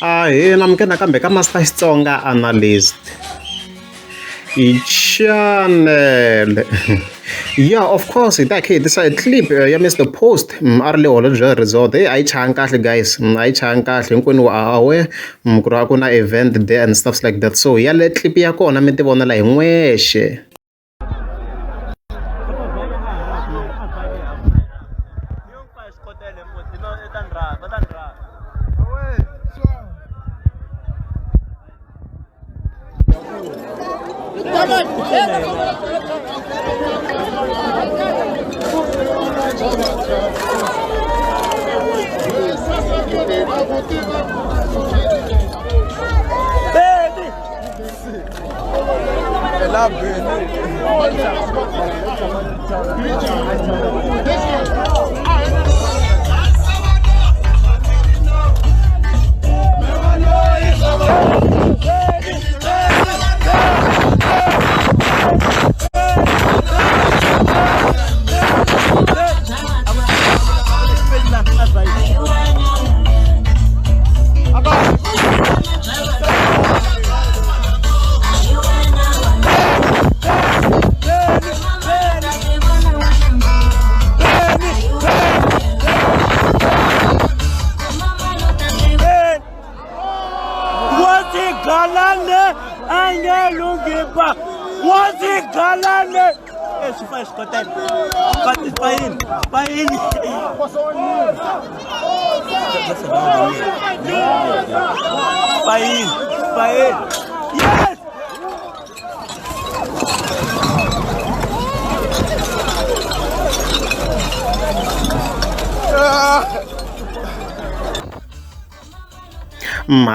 Ahee namukela nakambe ka Master Xitsonga Analyst channel. Yeah, of course hi ta hi kha hi tisa clip ya Mister Post a ri le Holobye Resort. Hey, a yi chayangi kahle guys, a yi chayangi kahle hinkwenu wa aware ku ri a ku na event there and stuffs like that. So yale clip ya kona mi ti vonela hi n'wexe.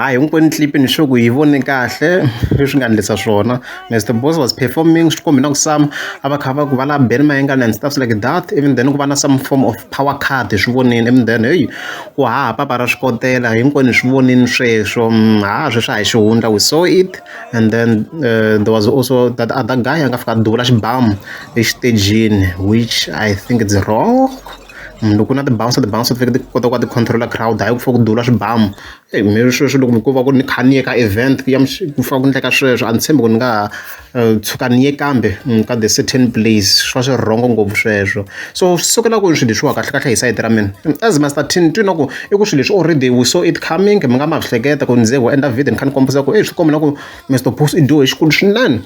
Hayi hinkwenu clip ni sure ku yi vone kahle leswi nga endlisa swona. Mister Boss was performing swi kombi na ku some a va kha va ku va la Benny Mayengani and stuff like that even then ku va na some form of power card hi swi vonile even then heyi ku haha papa ra swikotela hinkwenu hi swi vonile sweswo ha sweswi a hi xihundla we saw it and then there was also that other guy a nga fika a duvula xibamu exitejini which I think it's wrong. Loko ku na ti-bouncer ti-bouncer ti fanekele ti kota ku va ti control-a crowd hayi ku fika ku duvula swibamu. Eyi mehe sweswo loko ko va ku ni kha ni ye ka event ya ku fika ku endleka sweswo a ni tshembi ku ni nga ha tshuka ni ye kambe ka the certain place swi va swi wrong ngopfu sweswo. So swi sukela kwini swilo leswiwa kahlekahle hi sayiti ra mina as Master Tin twi na ku i ku swilo leswi already we saw it coming mi nga ma swi hleketa ku ni ze ho endla video ni kha ni kombisa ku swi komba na ku Mister Post i dyohe xikulu swinene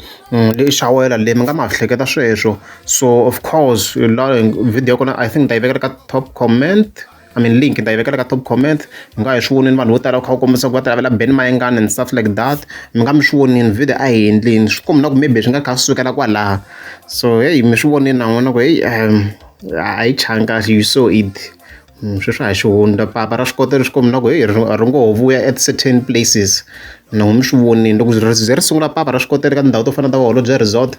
leyi xawela leyi mi nga ma swi hleketa sweswo. So of course la video ya kona I think ni ta yi vekela ka top comment I mean link ni ta yi vekela ka top comment mi nga hi swi vonini vanhu vo tala va kha va kombisa ku va ti lavela Benny Mayengani and stuff like that mi nga mi swi vonini video a yi endlini swi komba na ku maybe swi nga kha swi sukela kwalaha so heyi mi swi vonini na n'wina ku heyi a yi chayangi kahle you saw it. Sweswi a hi xihundla papa ra swi kota swi komba na ku heyi ri ngo ho vuya at certain places na n'wina mi swi vonile loko ri ze ri sungula papa ra swi kota eka tindhawu to fana na ta va Holobye Resort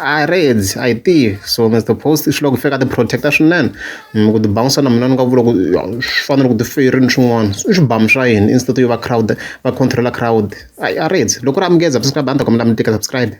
a ri a yi tivi so Mister Post swi lava ku fika ti protect-a swinene ku ti bouncer na mina ni nga vula ku swi fana na loko ti feyirini swin'wana i swibamu swa yini instead yo va crowd va control-a crowd a ri loko ri amukeza subscribe a ni ta kombela mi tika subscribe.